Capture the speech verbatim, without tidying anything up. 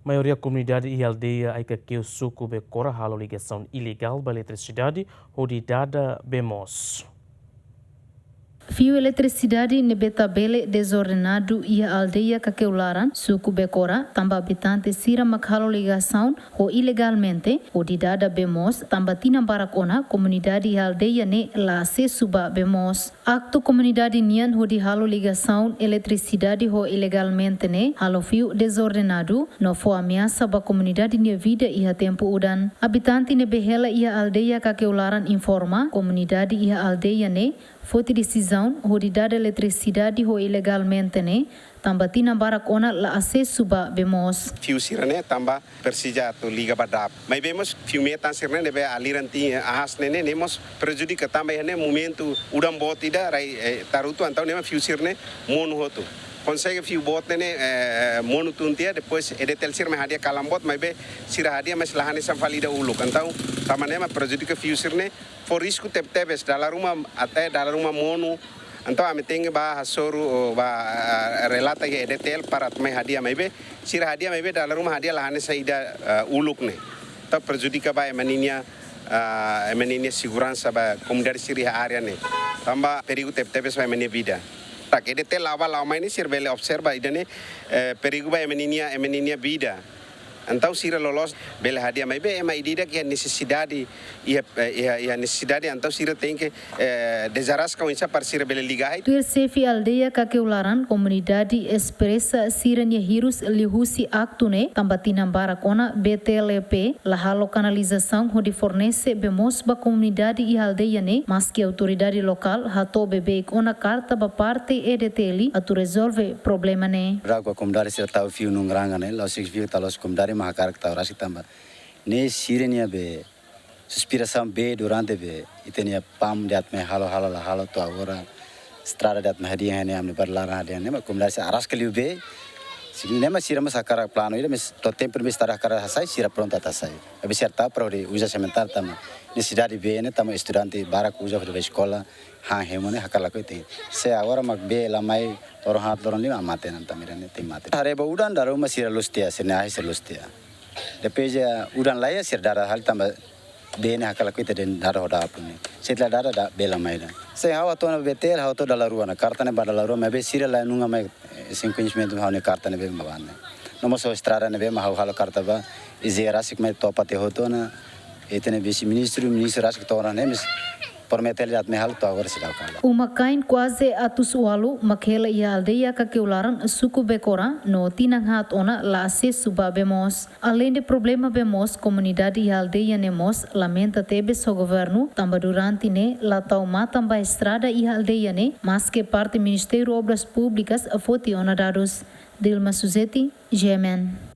Maioria komunidade iha aldeia Aikakeu, suku Bekora, halo ligasaun ilegál ba eletrisidade hodi dada bee moos. Fiu eletrisidade ne'ebé tabele dezordenadu iha aldeia Kakeu Laran, suku Bekora, tanba abitante sira mak halo ligasaun ho ilegalmente hodi dada bee moos, tanba tinan barak ona komunidade iha aldeia ne'e la asesu ba bee moos. Aktu komunidade nian hodi halo ligasaun eletrisidade ho ilegalmente ne'e halo fiu dezordenadu no fó ameasa ba komunidade nia vida iha tempu udan. Abitante ne'ebé hela iha aldeia Kakeu Laran informa, komunidade iha aldeia ne'e foti desizaun hodi dada eletrisidade ho ilegalmente ne'e, tanba tinan barak ona la asesu ba bee moos. Fiu sira-ne'e tanba presiza atu liga ba dap. Maibé mós fiu metan sira-ne'e ne'ebé aliran tiha aas ne'e, ne'e mós prejudika tanba iha ne'e momentu udan boot ida rai, eh, tarutu, entaun ne'e mak fiu sira-ne'e monu hotu. Konsege fiu boot ne'e, eh, monu tun tiha, depois EDTL sira mai hadi'a kalan boot, maibé sira hadi'a mais la hanesan fali ida uluk. Entaun tanba ne'e mak prejudika fiu sira-ne'e, fó risku tebetebes, dala ruma até dala ruma monu. Entaun ami tenke ba hasoru, o, ba, ah, relata iha EDTL para atu mai hadi'a, maibé sira hadi'a, maibé dala ruma hadi'a la hanesan ida, ah, uluk ne'e. Entaun prejudika ba ema ninia, ah, ema ninia seguransa ba komunidade sira iha área ne'e. Tanba perigu tebetebes ba ema nia vida. Tak EDTL la'o bá la'o mai ne'e sira bele observa ida-ne'e, eh, perigu ba ema ninia, ema ninia vida. Entaun sira loloos bele hadi'a, maibé ema ida-idak iha nesesidade, iha, eh, iha, iha nesesidade, entaun sira tenke, eh, dezaraska oinsá para sira bele liga ai. Tuir xefe aldeia Kakeu Laran, komunidade espresa sira-nia hirus liuhusi aktu ne'e, tanba tinan barak ona BTLP la halo kanalizasaun hodi fornese bee moos ba komunidade iha aldeia ne'e, maski autoridade lokál hato'o bebeik ona karta ba parte EDTL atu rezolve problema ne'e. Ragu komunidade sira tau fiu nungranga ne'e, la'ós signifika katak la'ós komunidade mak hakarak tau rasik tanba ne'e sira-nia bee, suspirasaun bee durante bee, ita-nia PAM de'it mai halo, halo, la halo to'o agora, estrada de'it mai hadi'a ne'e, ami-nia barak laran hadi'a ne'e, mak komunidade sira araska liu bee, sira-ne'e mak sira mós hakarak planu ida, mais to'o tempu ne'ebé estrada hakarak hasai, sira prontu atu hasai. Maibé sira tau para hodi uza sementara tanba nesesidade bee ne'e, tanba estudante barak uza hodi bá eskola, han hemu ne'e hakarak lakohi tenke. Se agora mak bee la mai, loron haat loron lima mate, entaun ami-nia ne'e tenke mate. Haree ba udan dala ruma sira lus tiha, sira-nia ahi sira lus tiha. Depois, eh, udan laiha sira dada hal tanba bee ne'e hakarak lakohi ita dehan dada ho dap ne'e. Se ita la dada, dada bee la mai ida. Se ha'u hato'o ona BTL, ha'u hato'o dala rua ona. Karta ne'e ba dala rua, maibé sira la nunga mai, eh, sem conhecimento ha'u-nia karta ne'ebé mak ba ne'e. No mós ho estrada ne'ebé mak ha'u halo karta ba, EGE rasik mai to'o parte hotu ona, ita-nia vise-ministru, ministru rasik to'o ona ne'e, mais promete hela de'it mai halo to'o agora seidauk halo. Uma-kain kuaze atus ualu mak hela iha aldeia Kakeu Laran, suku Bekora, no tinan haat ona la asesu ba bee moos. Aleinde problema bee moos, komunidade iha aldeia ne'e mós lamenta tebes ho governu, tanba durante ne'e la tau matan ba estrada iha aldeia ne'e, maski parte Ministériu Obras Públikas foti ona dadus. Dilma Suzeti, GMN.